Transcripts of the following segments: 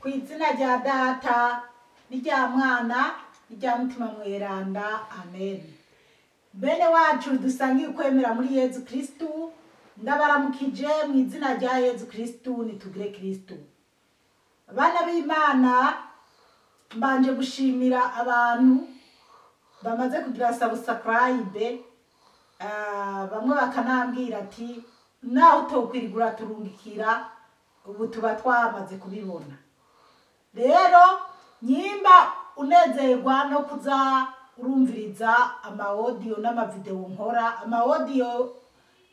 Ku izina rya Data n'irya Mwana n'irya Mutima Mweranda, amen. Bene wacu dusangiye ukwemera muri Yezu Kristu, ndabaramukije mu izina rya Yezu Kristu, nitugire Kristu. Bana b'Imana, mbanje gushimira abantu bamaze kugira subscribe, bamwe bakanambwira ati naho utokwirigura turungikira, ubu tuba twamaze kubibona. Rero nyimba unezerwa no kuza urumviriza ama audio n'ama video nkora, ama audio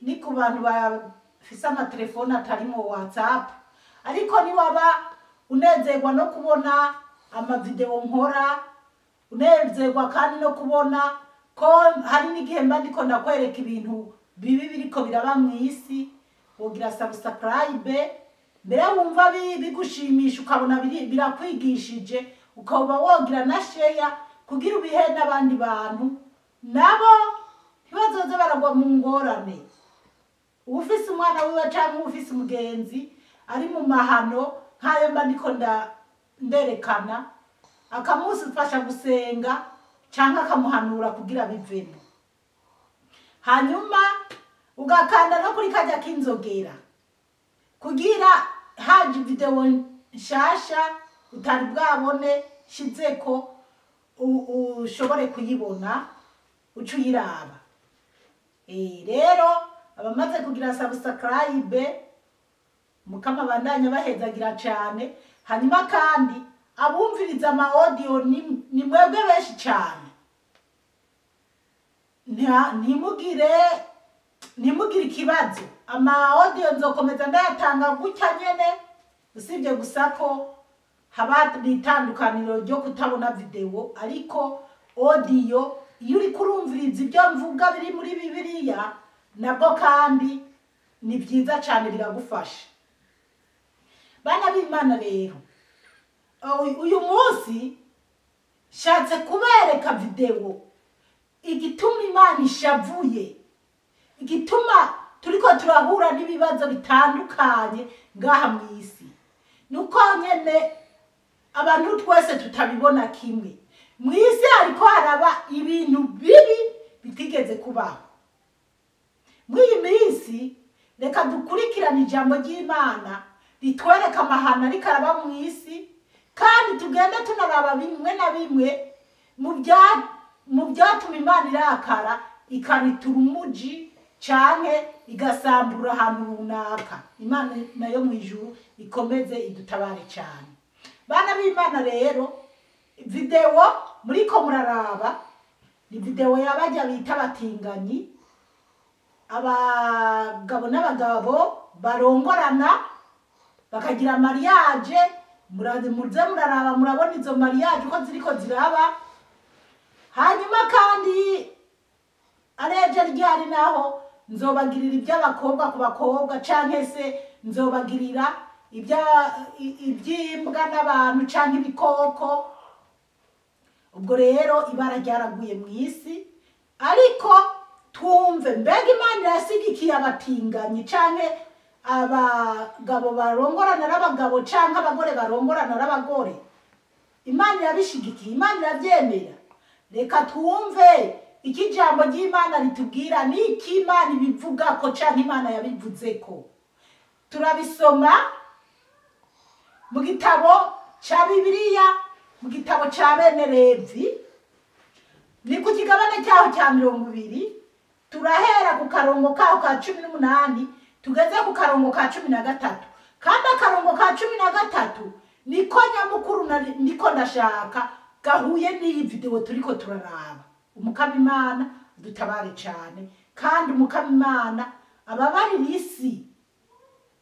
ni ku bantu bafise amatelefone atarimo WhatsApp, ariko niwaba unezerwa no kubona ama video nkora, unezerwa kandi no kubona ko hari n'igihe mba ndiko ndakwereka ibintu bibi biriko biraba mw'isi, wogira subscribe mbere wumva bigushimisha, ukabona birakwigishije, ukaba wogira na share kugira ubihe n'abandi bantu nabo ntibazoze baragwa mu ngorane. Ufise umwana wiwe canke ufise umugenzi ari mu mahano nk'ayo mba ndiko nderekana, akamufasha gusenga canke akamuhanura kugira bivemo. Hanyuma ugakanda no kuri karya k'inzogera kugira haje video nshasha utari bwabone shizeko ushobore kuyibona uca uyiraba. Rero abamaze kugira subscribe mukama bandanya bahezagira cane. Hanyuma kandi abumviriza ama audio ni mwebwe benshi cane, ntimugire ikibazo. Ama audio nzokomeza ndayatanga gutya nyene, usibye gusa ko haba itandukaniro ryo kutabona video, ariko audio iyo uriko urumviriza ibyo mvuga biri muri Bibiliya nabwo kandi ni byiza cane, biragufasha. Bana b'Imana rero, uyu munsi nshatse kubereka video igituma Imana ishavuye, igituma turiko turahura n'ibibazo bitandukanye ngaha mw'isi. Nuko nyene abantu twese tutabibona kimwe. Mw'isi hariko haraba ibintu bibi bitigeze kubaho. Mw'iyi minsi reka dukurikirane ijambo ry'Imana ritwereka amahano ariko araba mw'isi, kandi tugende tunaraba bimwe na bimwe mu byatuma Imana irakara ikaritura umuji canke igasambura ahantu runaka. Imana nayo mw'ijuru ikomeze idutabare cane. Bana b'Imana rero, video muriko muraraba ni video y'abarya bita abatinganyi, abagabo n'abagabo barongorana bakagira mariage. Muze muraraba, murabona izo mariage uko ziriko ziraba. Hanyuma kandi areje ryari naho nzobagirira iby'abakobwa ku bakobwa, canke se nzobagirira iby'imbwa n'abantu canke ibikoko. Ubwo rero ibara ryaraguye mw'isi, ariko twumve mbega Imana irasigikiye abatinganyi canke abagabo barongorana n'abagabo canke abagore barongorana n'abagore. Imana irabishigikiye, Imana iravyemera. Reka twumve iki jambo ry'Imana ritubwira, n'iki Imana ibivugako canke Imana yabivuzeko. Turabisoma mu gitabo ca Bibiliya, mu gitabo ca bene Levi, ni ku kigabane cyaho cya 20, turahera ku karongo kaho ka 18 tugeze ku karongo ka 13. Kandi akarongo ka 13 niko nyamukuru niko ndashaka gahuye n'iyi video turiko turaraba. Umukama Imana dutabare cane, kandi Umukama Imana ababarire isi,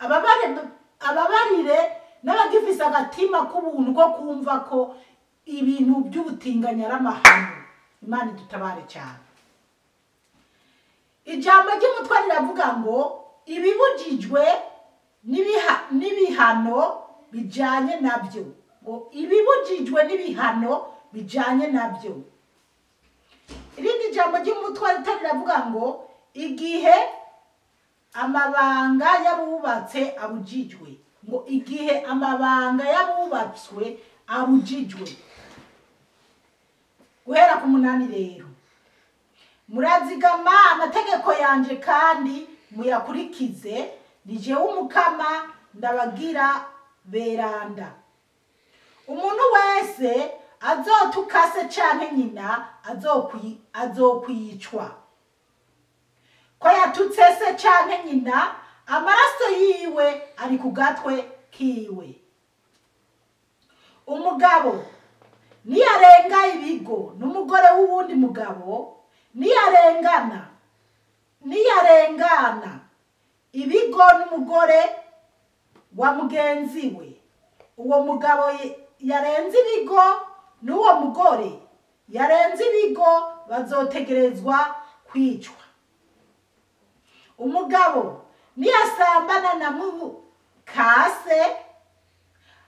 ababarire n'abagifise agatima k'ubuntu ko kumva ko ibintu by'ubutinganya ari amahano. Imana idutabare cane. Ijambo ry'umutwe riravuga ngo ibibujijwe n'ibihano bijanye nabyo. Ngo ibibujijwe n'ibihano bijanye nabyo. Irindi jambo ry'umutwe riravuga ngo igihe amabanga y'abubatse abujijwe. ngo igihe amabanga y'abubatswe abujijwe. Guhera ku 8 rero, murazigama amategeko yanje kandi muyakurikize, ni jewe Umukama ndabagira beranda. Umuntu wese azotuka se canke nyina azokwicwa. Ko yatutse se canke nyina, amaraso yiwe ari ku gatwe kiwe. Umugabo niyarenga ibigo n'umugore w'uwundi mugabo, niyarengana ibigo n'umugore wa mugenzi we, uwo mugabo yarenze ibigo n'uwo mugore yarenze ibigo bazotegerezwa kwicwa. Umugabo niyasambana na mukase,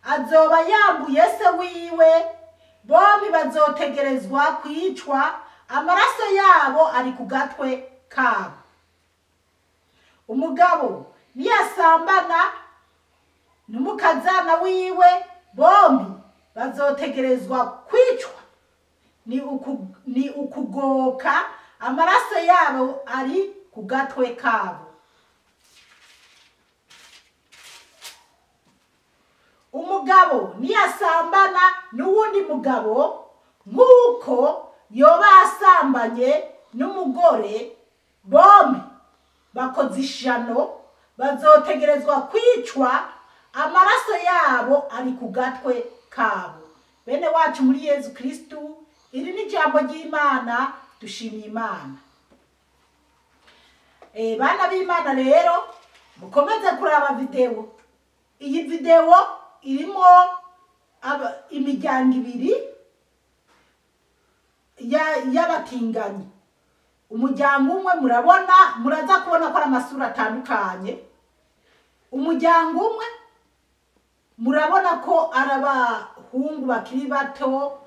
azoba yambuye se wiwe, bombi bazotegerezwa kwicwa, amaraso yabo ari ku gatwe kabo. Umugabo niyasambana n'umukazana wiwe, bombi bazotegerezwa kwicwa, ni ukugoka, amaraso yabo ari ku gatwe kabo. Umugabo niyasambana n'uwundi mugabo nk'uko yoba asambanye n'umugore, bombi bakoze ishano, bazotegerezwa kwicwa, amaraso yabo ari ku gatwe kabo. Bene wacu muri Yezu Kristu, iri ni ijambo ry'Imana, dushimiye Imana. Bana b'Imana rero, mukomeze kuraba video. Iyi video irimo imiryango ibiri y'abatinganyi. Umuryango umwe murabona, muraza kubona ko ari amasura atandukanye. Umuryango umwe murabona ko ari abahungu bakiri bato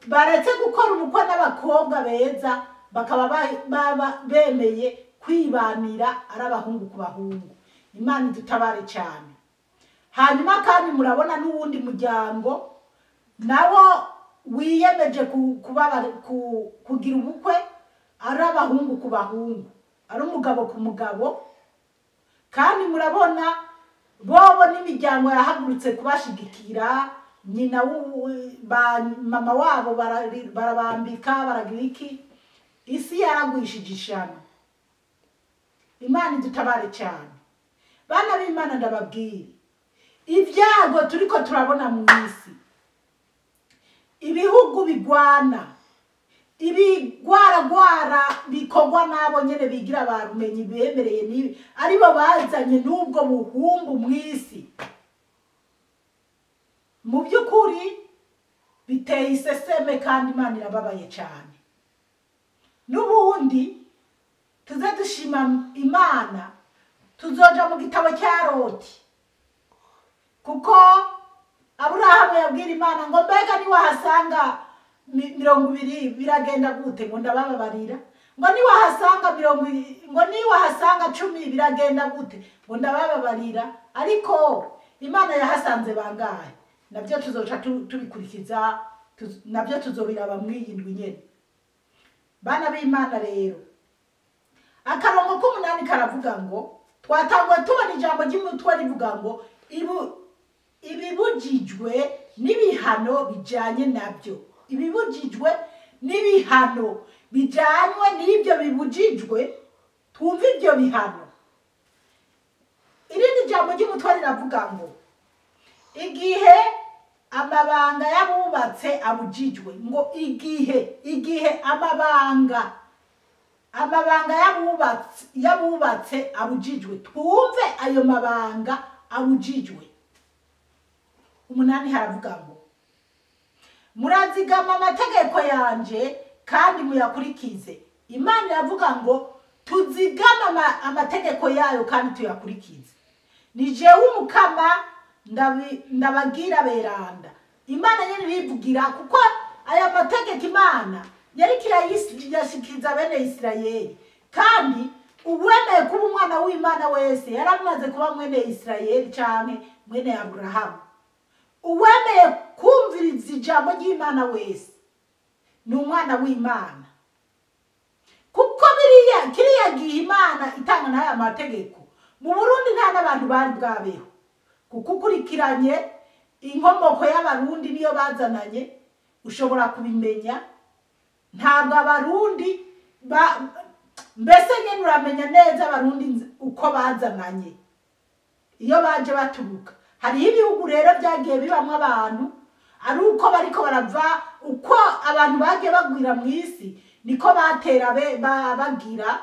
baretse gukora ubukwe n'abakobwa beza, bakaba bemeye kwibanira ari abahungu ku bahungu. Imana idutabare cyane. Hanyuma kandi murabona n'uwundi muryango nawo wiyemeje kugira ubukwe ari abahungu ku bahungu, ari umugabo ku mugabo. Kandi murabona bobo n'imiryango yahagurutse kubashigikira, nyina mama wabo barabambika, baragira iki. Isi yaragwishije ishano. Imana idutabare cyane. Bana b'Imana ndababwira, ibyago turiko turabona mu isi, ibihugu bigwana, ibigwaragwara bikorwa n'abo nyene bigira barumenyi bemereye nibi, aribo bazanye n'ubwo buhumbu mu isi. Mu by'ukuri biteye iseseme kandi Imana irababaye cyane. N'ubundi tuze dushima Imana, tuzoja mu gitabo cya Loti, kuko Aburahamu yabwira Imana ngo mbega niwahasanga 20 biragenda gute, ngo ndabababarira. Ngo niwahasanga 20, ngo niwahasanga 10 biragenda gute, ngo ndabababarira. Ariko Imana yahasanze bangahe? Nabyo tuzoca tubikurikiza, nabyo tuzobiraba mwiyindwi nyene. Bana b'Imana rero, akarongo k'umunani karavuga ngo, twatangwa tubona ijambo ry'umutwe rivuga ngo ibibujijwe n'ibihano bijanye nabyo. Ibibujijwe n'ibihano bijanywe n'ibyo bibujijwe, twumve ibyo bihano. Irindi jambo ry'umutwe riravuga ngo igihe amabanga y'abubatse abujijwe, ngo igihe amabanga y'abubatse abujijwe, twumve ayo mabanga abujijwe. 8 haravuga ngo murazigama amategeko yanje kandi muyakurikize. Imana iravuga ngo tuzigama amategeko yayo kandi tuyakurikize. Ni jewe Umukama ndabagira beranda. Imana nyene irivugira, kuko aya mategeko Imana yari kirayashikiza bene Isirayeli, kandi Uwemeye kuba umwana w'Imana wese yaramaze kuba mwene Isirayeli canke mwene Aburahamu. Uwemeye kumviriza ijambo ry'Imana wese ni umwana w'Imana. Kuko biriya kiriya gihe Imana itanga n'aya mategeko, mu Burundi nta n'abantu bari bwabeho. Kuko ukurikiranye inkomoko y'Abarundi niyo bazananye, ushobora kubimenya. Ntabwo Abarundi mbese nyene uramenya neza Abarundi uko bazananye iyo baje baturuka. Hariho ibihugu rero byagiye bibamwo abantu ari uko bariko barava, uko abantu bagiye bagwira mu isi niko batera bagira,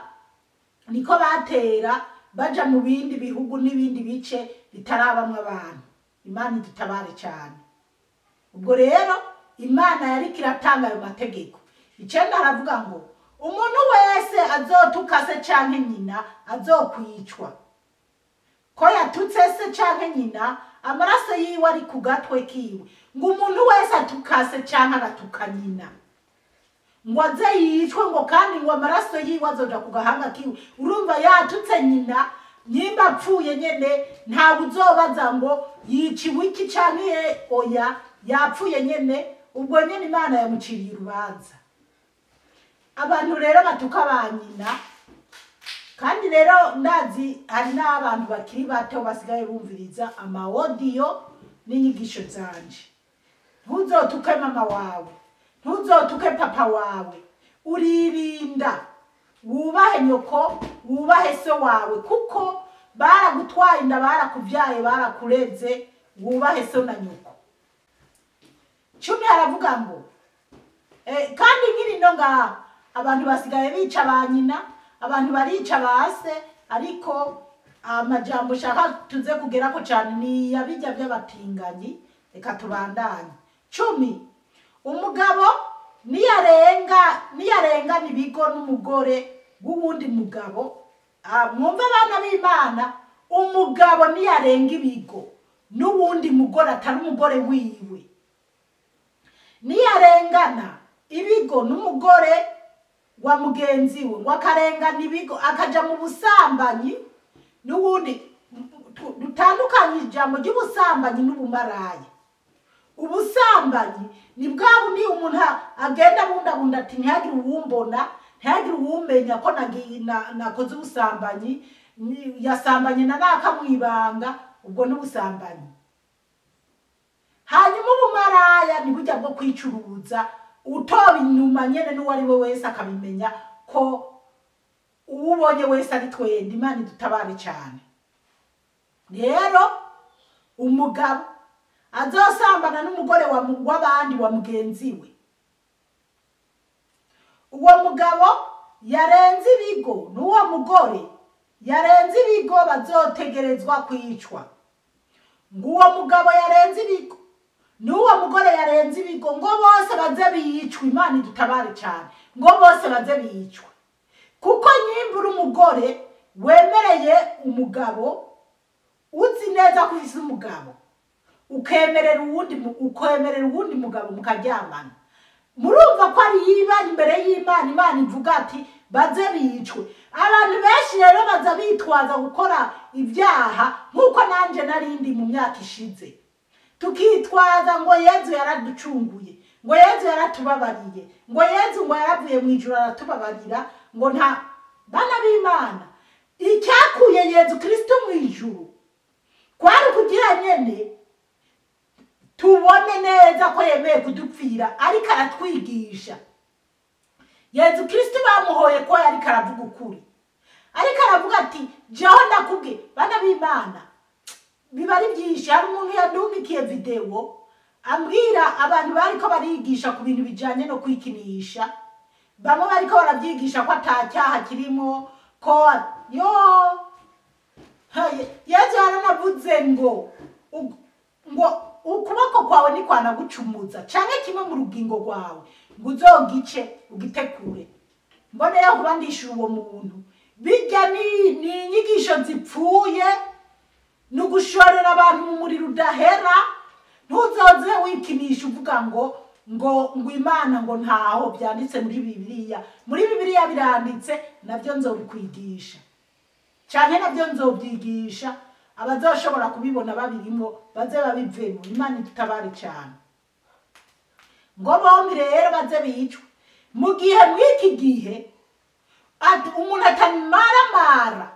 niko batera baja mu bindi bihugu n'ibindi bice bitarabamwo abantu. Imana idutabare cyane. Ubwo rero Imana yariko iratanga ayo mategeko. 9 aravuga ngo umuntu wese azotuka se canke nyina azokwicwa. Ko yatutse se canke nyina, amaraso yiwe ari ku gatwe kiwe. Ngo umuntu wese atuka se canke agatuka nyina, ngo aze yicwe, ngo kandi ngo amaraso yiwe azoja ku gahanga kiwe. Urumva yatutse nyina, nyimba apfuye nyene ntawe uzobaza ngo yiciwe iki canke oya, yapfuye nyene, ubwo nyene Imana yamuciriye urubanza. Abantu rero batuka ba nyina, kandi rero ndazi hari n'abantu bakiri bato basigaye bumviriza ama audio n'inyigisho zanje. Ntuzotuke mama wawe, ntuzotuke papa wawe, uririnda, wubahe nyoko, wubahe so wawe, kuko baragutwaye inda, barakuvyaye, barakureze, wubahe so na nyoko. 10 aravuga ngo kandi nkiri no ngaha abantu basigaye bica ba nyina, abantu barica base, ariko amajambo shaka tuze kugerako cyane ni yabijya by'abatinganyi. Reka tubandanye. 10 umugabo niyarenga nibigo n'umugore w'uwundi mugabo. Mwumve abana b'Imana, umugabo niyarenga ibigo n'uwundi mugore atari umugore wiwe, niyarengana ibigo n'umugore wa mugenzi we, ngo akarengana ibigo akaja mu busambanyi n'ubundi. Dutandukanye ijambo ry'ubusambanyi n'ubumaraya. Ubusambanyi ni bwa bundi umuntu agenda bundabunda ati ntihagire uwumbona, ntihagire uwumenya ko nakoze ubusambanyi, yasambanye na naka mwibanga, ubwo n'ubusambanyi. Hanyuma ubumaraya ni burya bwo kwicuruza, utoba inyuma nyene n'uwo ari we wese akabimenya ko uwubonye wese ari twende. Imana idutabare cyane. Rero umugabo azosambana n'umugore w'abandi wa mugenzi we, uwo mugabo yarenze ibigo n'uwo mugore yarenze ibigo bazotegerezwa kwicwa. Ngo uwo mugabo yarenze ibigo n'uwo mugore yarenze ibigo, ngo bose baze bicwe. Imana idutabare cyane, ngo bose baze bicwe. Kuko nyimbura umugore wemereye umugabo, uzi neza ko ufise umugabo, ukemerera uwundi mugabo mukaryamana, murumva ko ari ibara imbere y'Imana. Imana ivuga ati baze bicwe. Abantu benshi rero baza bitwaza gukora ibyaha, nk'uko nanje narindi mu myaka ishize, tukitwaza ngo Yezu yaraducunguye, ngo Yezu yaratubabariye, ngo Yezu ngo yaravuye mu ijuru aratubabarira, ngo nta bana b'Imana. Icyakuye Yezu Kristo mu ijuru kwari kugira nyene tubone neza ko yemeye kudupfira, ariko aratwigisha. Yezu Kristo bamuhoye ko ariko aravuga ukuri, ariko aravuga ati jeho ndakubwiye. Bana b'Imana, biba ari byinshi. Hari umuntu yandungikiye video ambwira abantu bariko barigisha ku bintu bijanye no kwikinisha, bamwe bariko baravyigisha ko atacyaha kirimo, ko yo Yezu yaranavuze ngo ukuboko kwawe ni kwanagucumuza canke kimwe mu rugingo rwawe, ngo uzogice ugitekure. Mboneyeho kuba ndishura uwo muntu. Bijya ni inyigisho zipfuye, ni ugushorera abantu mu muriro udahera. Ntuzoze wikinisha uvuga ngo ngo Imana ngo ntaho byanditse muri Bibiliya. Muri Bibiliya biranditse, navyo nzobikwigisha. Canke navyo nzovyigisha abazoshobora kubibona babirimo baze babivemo. Imana idutabare cyane. Ngo bombi rero baze bicwe. Mu gihe mw'iki gihe umuntu atamaramara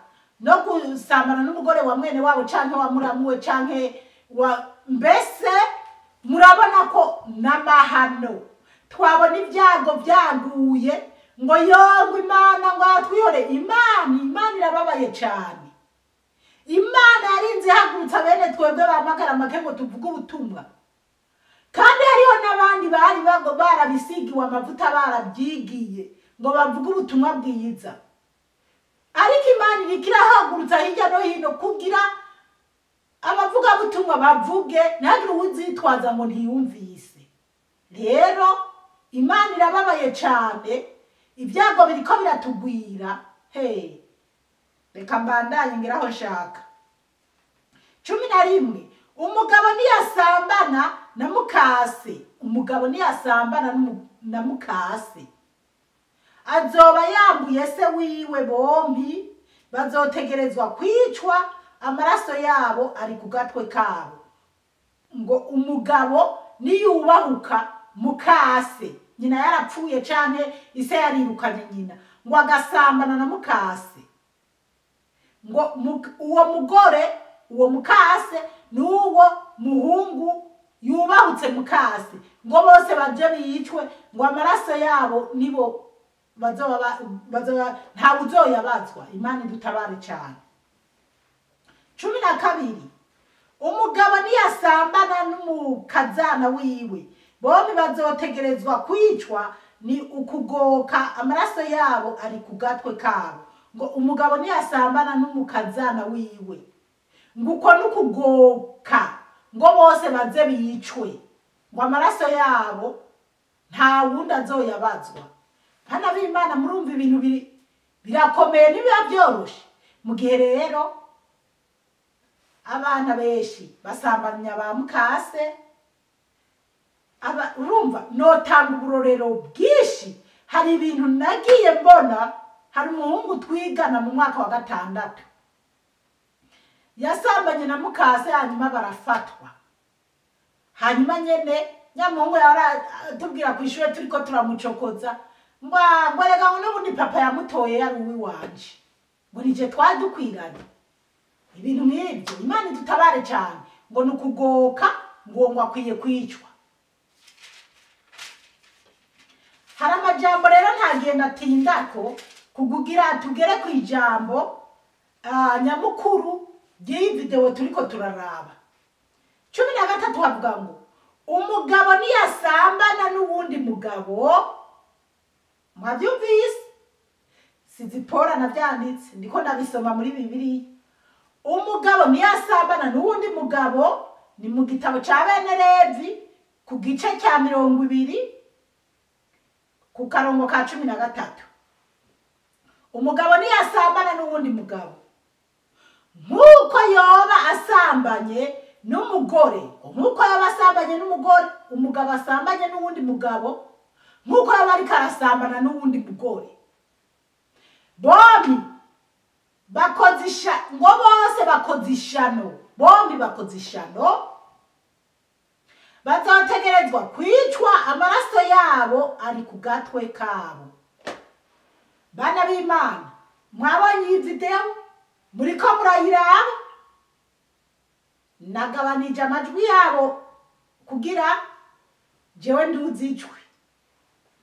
no gusambana n'umugore wa mwene wabo canke wa muramuwe canke wa mbese, murabona ko n'amahano twabona ibyago byaguye ngo yongwe Imana ngo atwihore. Imana irababaye cyane. Imana yarinze ihagurutsa bene twebwe bamagara make ngo tuvuge ubutumwa, kandi hariho n'abandi bari barabisigiwe amavuta barabyigiye ngo bavuge ubutumwa bwiza, ariko Imana iriko irahagurutsa hirya no hino kugira abavugabutumwa bavuge, ntihagire uwuzitwaza ngo ntiyumvise. Rero Imana irababaye cyane, ibyago biriko biratugwira. Hey, reka mbandanye ngeraho nshaka. 11 umugabo niyasambana na mukase, umugabo niyasambana na mukase azoba yambuye se wiwe, bombi bazotegerezwa kwicwa, amaraso yabo ari ku gatwe kabo. Ngo umugabo niyubahuka mukase, nyina yarapfuye canke ise yarirukanye nyina, ngo agasambana na mukase, ngo uwo mugore uwo mukase n'uwo muhungu yubahutse mukase, ngo bose baje bicwe, ngo amaraso yabo nibo bazoba nta uzoyabazwa. Imana idutabare cyane. 12 umugabo niyasambana n'umukazana wiwe, bombi bazotegerezwa kwicwa, ni ukugoka, amaraso yabo ari ku gatwe kabo. Ngo umugabo niyasambana n'umukazana wiwe, ngo uko n'ukugoka, ngo bose baze bicwe, ngo amaraso yabo nta wundi azoyabazwa. Bana b'Imana, murumva ibintu birakomeye, ntibiba byoroshe. Mu gihe rero abana benshi basambanya ba mukase, urumva notanga uburorero bwinshi. Hari ibintu nagiye mbona. Hari umuhungu twigana mu mwaka wa 6 yasambanye na mukase, hanyuma barafatwa. Hanyuma nyene nyamuhungu yaratubwira ku ishure turiko turamucokoza ngo reka ngo n'ubundi papa yamutoye yari uwiwanje, ngo nije twari dukwiranye. Ibintu nk'ibyo Imana idutabare cyane. Ngo ni ukugoka, ngo akwiye kwicwa. Hari amajambo rero ntagenda atindako kugugira tugere ku ijambo nyamukuru ry'iyi video turiko turaraba. 13 havuga ngo umugabo niyasambana n'uwundi mugabo. Mwavyumvise? Sizipora navyanditse, ndiko ndabisoma muri Bibiliya. Umugabo niyasambana n'uwundi mugabo, ni mu gitabo ca bene Levi ku gice cya 20 ku karongo ka 13. Umugabo niyasambana n'uwundi mugabo nk'uko yoba asambanye n'umugore, nk'uko yoba asambanye n'umugore, umugabo asambanye n'uwundi mugabo nk'uko yoba ariko arasambana n'uwundi mugore, bombi bakoze ngo bose bakoze ishano, bombi bakoze ishano, bazotegerezwa kwicwa, amaraso yabo ari ku gatwe kabo. Bana b'Imana, mwabonye iyi video muriko murayiraba? Nagabanije amajwi yabo kugira jewe nduzi ijwi,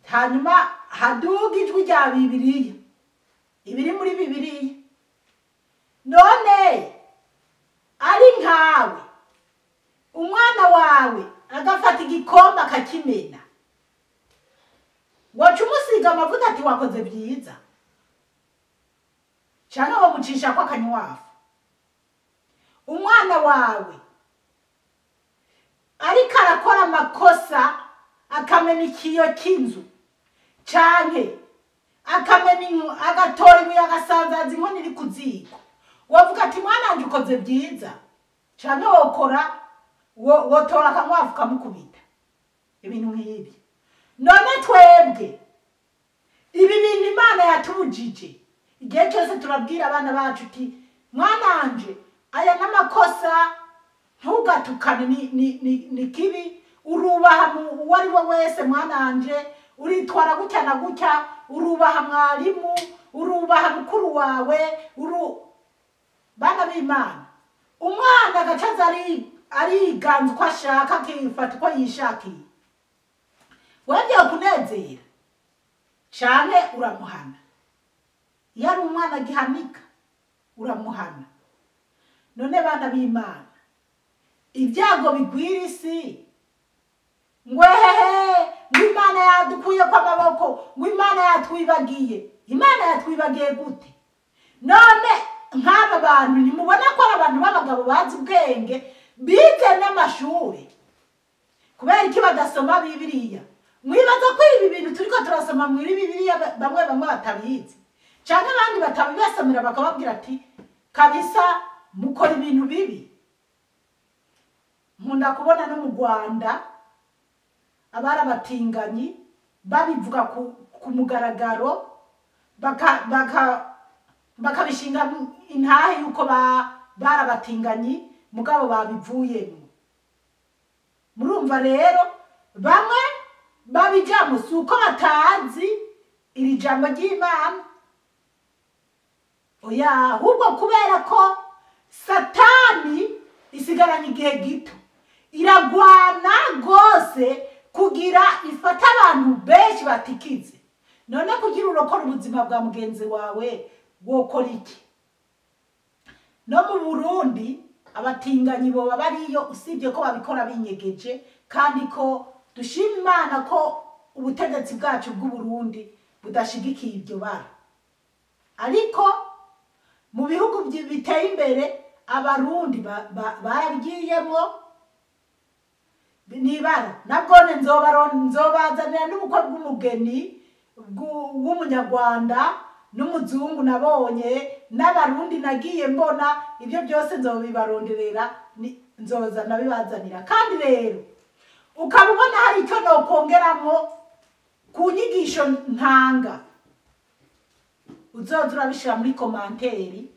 hanyuma haduga ijwi rya Bibiliya, ibiri muri Bibiliya. None ari nkawe umwana wawe agafata igikombe akakimena, waca umusiga amavuta ati wakoze byiza, canke womucisha ko akanywafu? Umwana wawe ariko arakora amakosa akamena ikiyo cy'inzu, canke akamena agatora ibuye agasanzaza inkono iri ku ziko, wavuga ati mwana wanje ukoze byiza, canke wokora wotora akanywafu kamukubita? Ibintu nk'ibyo. None twebwe ibi bintu Imana yatubujije, igihe cyose turabwira abana bacu uti Mwananje, aya n'amakosa, ntugatukane, ni kibi. Urubaha uwo ari we wese mwananje, uritwara gutya na gutya, urubaha mwarimu, urubaha mukuru wawe, bana b'Imana. Umwana agacaza ariganza uko ashaka, akifata uko yishakiye. Webye kunezera canke uramuhana. Iyo ari umwana agihanika uramuhana. None bana b'Imana, ibyago bigwira isi, ngwehehe, ngo Imana yadukuye kw'amaboko, ngo Imana yatwibagiye. Imana yatwibagiye gute? None nk'aba bantu ntimubona ko ari abantu b'abagabo bazi ubwenge, bize n'amashuri, kubera iki badasoma Bibiliya? Mwibaza ko ibi bintu turiko turasoma muri Bibiliya bamwe bamwe batabizi, canke abandi batabibasomera bakababwira ati kabisa mukora ibintu bibi. Nkunda kubona no mu Rwanda abari abatinganyi babivuga ku mugaragaro, bakabishinga intahe yuko bari abatinganyi, mugabo babivuyemo. Murumva rero bamwe babijamo si uko batazi iri jambo ry'Imana, oya, ahubwo kubera ko Satani isigaranye igihe gito, iragwana gose kugira ifata abantu benshi batikize. None kugira urokora ubuzima bwa mugenzi wawe wokora iki? No mu Burundi abatinganyi boba bariyo, usibye ko babikora binyegeje, kandi ko dushima Imana ko ubutegetsi bwacu bw'u Burundi budashigikiye ibyo bara. Ariko mu bihugu biteye imbere Abarundi barabigiyemwo nibara. Nabwone nzobazanira n'ubukwe bw'umugeni w'umunyarwanda n'umuzungu nabonye, n'Abarundi nagiye mbona, ibyo byose nzobibaronderera, nzoza nabibazanira. Kandi rero ukaba ubona hari icyo nokongeramo ku nyigisho ntanga, uzoza urabishira muri komanteri.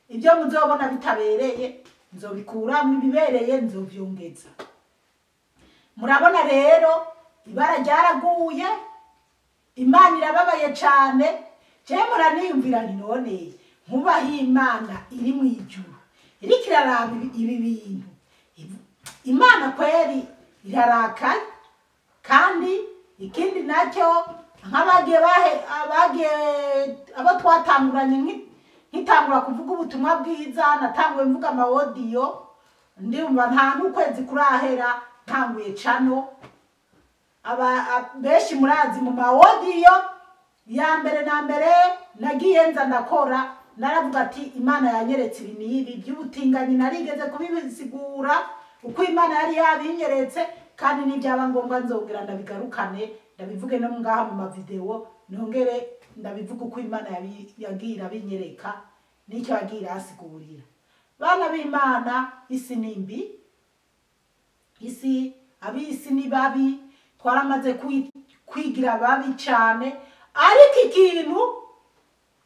Ibyo muzobona bitabereye nzobikuramo, ibibereye nzovyongeza. Murabona rero ibara ryaraguye, Imana irababaye cane. Je muraniyumvira nti none nkubaha Imana iri mu ijuru iriko iraraba ibi bintu, Imana kweri irarakaye. Kandi ikindi nacyo, nk'abagiye abagiye abo twatanguranye nkitangura kuvuga ubutumwa bwiza, natanguye mvuga ama audio, ndumva nta n'ukwezi kurahera ntanguye cano. Benshi murazi mu ma audio ya mbere na mbere nagiye nza ndakora, naravuga ati Imana yanyeretse ibi n'ibi by'ubutinganyi, narigeze kubisigura uko Imana yari yabinyeretse, kandi n'ibyaba ngombwa nzongera ndabigarukane, ndabivuge no ngaha mu ma video, nongere ndabivuga uko Imana yagiye irabinyereka n'icyo yagiye irasigurira. Bana b'Imana, isi ni mbi, isi ab'isi ni babi, twaramaze kwigira babi cyane. Ariko ikintu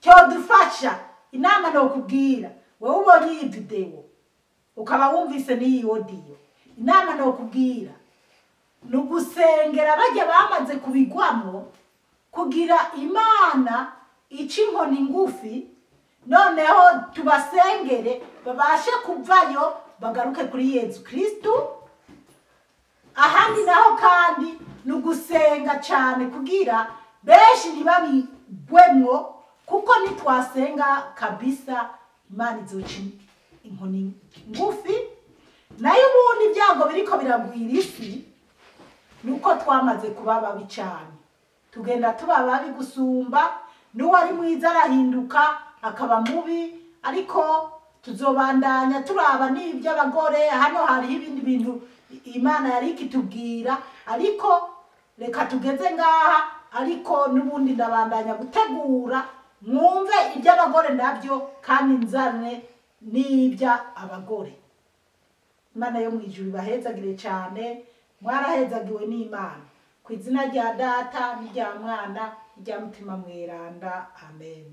cyodufasha, inama nokubwira wowe ubonye iyi video ukaba wumvise n'iyi audio, inama nokubwira ni ugusengera bajya bamaze kubigwamo, kugira Imana ica inkoni ngufi, noneho tubasengere babashe kuvayo bagaruke kuri Yezu Kristu. Ahandi naho kandi ni ugusenga cyane kugira benshi ntibabigwemwo, kuko nitwasenga kabisa Imana izoca inkoni ngufi. Nayo ubundi ibyago biriko biragwira isi nuko twamaze kuba babi cyane, tugenda tuba babi gusumba, n'uwari mwiza arahinduka akaba mubi. Ariko tuzobandanya turaba n'iby'abagore. Hano hariho ibindi bintu Imana yari ikitubwira, ariko reka tugeze ngaha. Ariko n'ubundi ndabandanya gutegura mwumve iby'abagore nabyo, kandi nzane n'iby'abagore. Imana yo mu ijuru ibahezagire cyane, mwarahezagiwe n'Imana. Ku izina rya Data n'irya Mwana n'irya Mutima Mweranda, amen.